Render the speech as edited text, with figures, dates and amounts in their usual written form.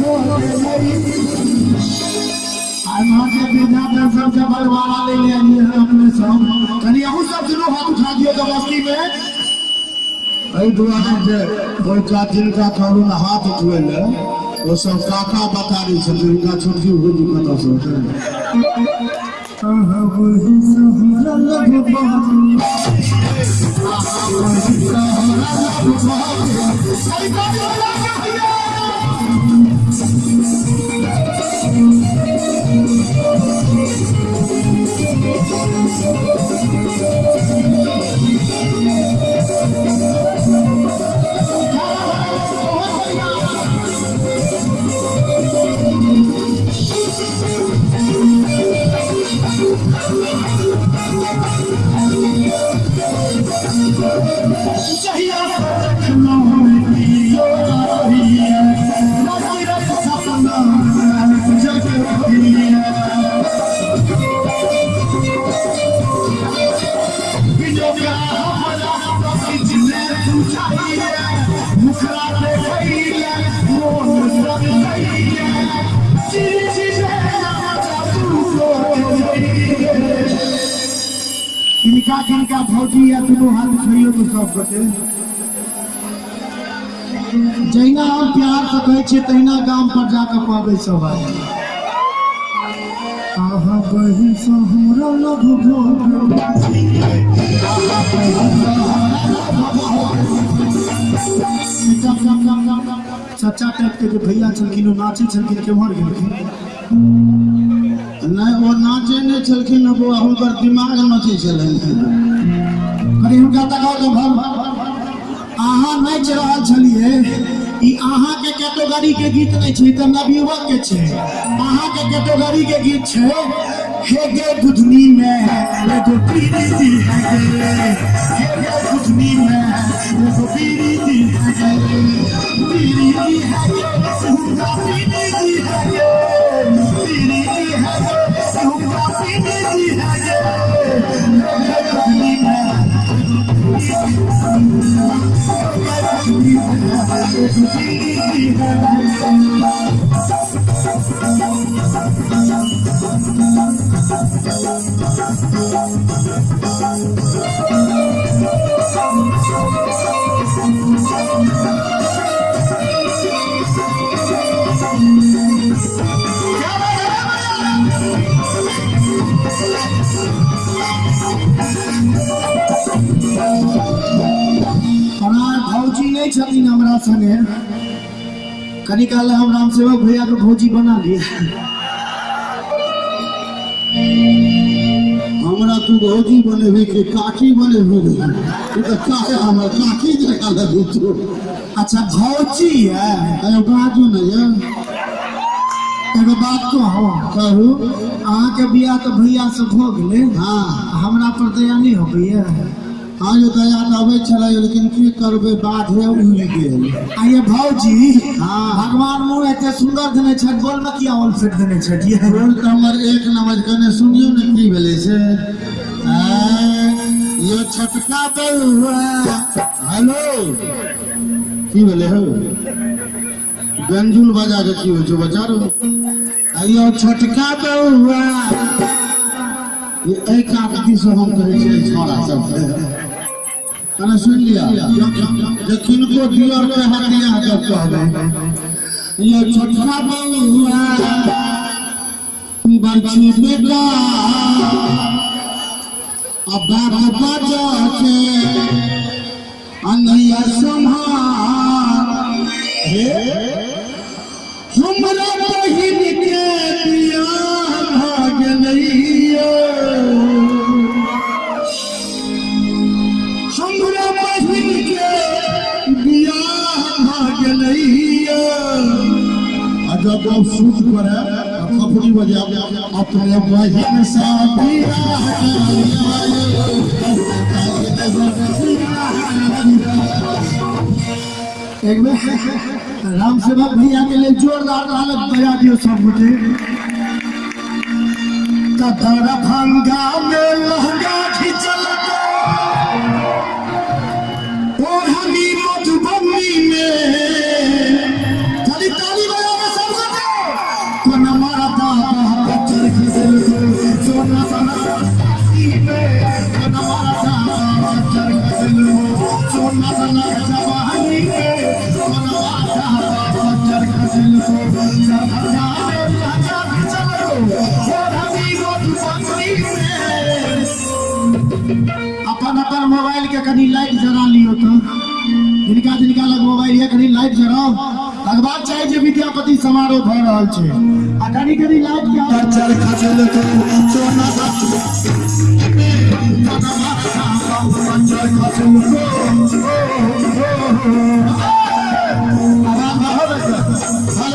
भऽ गेलै। आइ अहाँके वृद्धा पेंशन के बंटवारा लै ले एलियै हन अपने सब। कनि अहूँ सब दुनू हाथ उठा दियौ तऽ बस्ती में। एहि दुआरे जे हुनका जिनका कहलहुँ हाथ उठबै लए, ओ सब काका बतारी छथिन, हुनका छोटकी भौजी कतऽसँ होतै? अहाँ बहिन हमरा लग भऽ गेल। अहाँ बहिन हमरा लग भऽ गेल। अरे गाड़ी वाला के भैया। जहिया से देखलहुँ ई योगिया, राति राति सपना जगैया। विजोगा हमरा किछु ने बुझाइया, मुखरा देखैया मोन तरसैया। चिर चिर जादू कोइया। किनका किनका भौजी या दुनू हाथ उठैयो तो सब गोटे। जहिना हम प्यार से कहै छियै तहिना गाम पर जाकऽ कहबै सब आदमी। अहाँ बहिन से हमरा लग भऽ गेल। अहाँ बहिन से हमरा लग भऽ गेल। चाचा टाइप के जे भैया छलखिन ओ नाचै छलखिन, केम्हर गेलखिन? नहि, ओ नाचै नहि छलखिन बौआ, हुनकर दिमाग नाचै छलनि। कनि हुनका तकाउ तऽ भल। अहाँ नाचि रहल छलियै, ई अहाँके कैटेगरी के गीत नहि छै, तऽ नवयुवक के छै। अहाँके कैटेगरी के गीत छै, हे गे बुधनी में एगो पीरीति है गे, हे गे बुधनी में एगो पीरीति है गे, पीरीति है गे हुनका पीरीति है गे, पीरीति है गे हुनका पीरीति है गे, हे गे बुधनी में एगो पीरीति है गे। हमरा भौजी नहि छथिन हमरा संगे, कनी काल हम रामसेवक भैया के भौजी बना ली। हमरा तू भौजी बनेबही कि काकी बनेबही? तू तऽ काहे हमर काकी जकाँ लगै छौ। अच्छा भौजी है। अरे बाजू ने ये। एगो बात कहू? कहू। अहाँके बियाह तऽ भैया से भऽ गेलै। हाँ। हमरा पर दया नहि होइए? हाँ यो, दया तऽ अबै छलै, लेकिन की करबै, बाधे उड़ि गेल। आ ये भौजी। हाँ। भगवान मुँह एते सुंदर देने छथि, बोल में किया ओल फेट देने छथि? बोल तऽ हमर एक नंबर। कने सुनियौ ने की भेलै से। यो छोटका बौआ, हेलो, की भेलै हौ? गंजुल बजा के की होइ छौ बच्चा रो? यो छोटका बौआ, ये एहि कात दिस हम कहै छियै छौड़ा सबके, कने सुनि लिअ जे किनको दियर के हतिया जब कहबै, यो छोटका बौआ बरछी बेटा आ बात बजा के अनैया सम्हार हे, हमरा बहिन के बियाह भऽ गेलैया, हमरा बहिन के बियाह भऽ गेलैया। आ जब अब शूट करे थपड़ी बजाब, अपने बहिन सा बियाह। एक बेर राम सेवक भैया के लिए जोरदार ताली बजा दियो सब गोटे। दरभंगा में लहंगा खिंचल ओढ़नी, मधुबनी में खाली ताली बजा के सब कनी लाइट जरा लियो तो जिनका जिनका लग मोबाइल ये कनी लाइट जराओ लगबाक चाही जे विद्यापति समारोह भऽ रहल छै आ कनी कनी लाइट के चल खसल को सोना चल खसल को आवाज बढ़ाओ।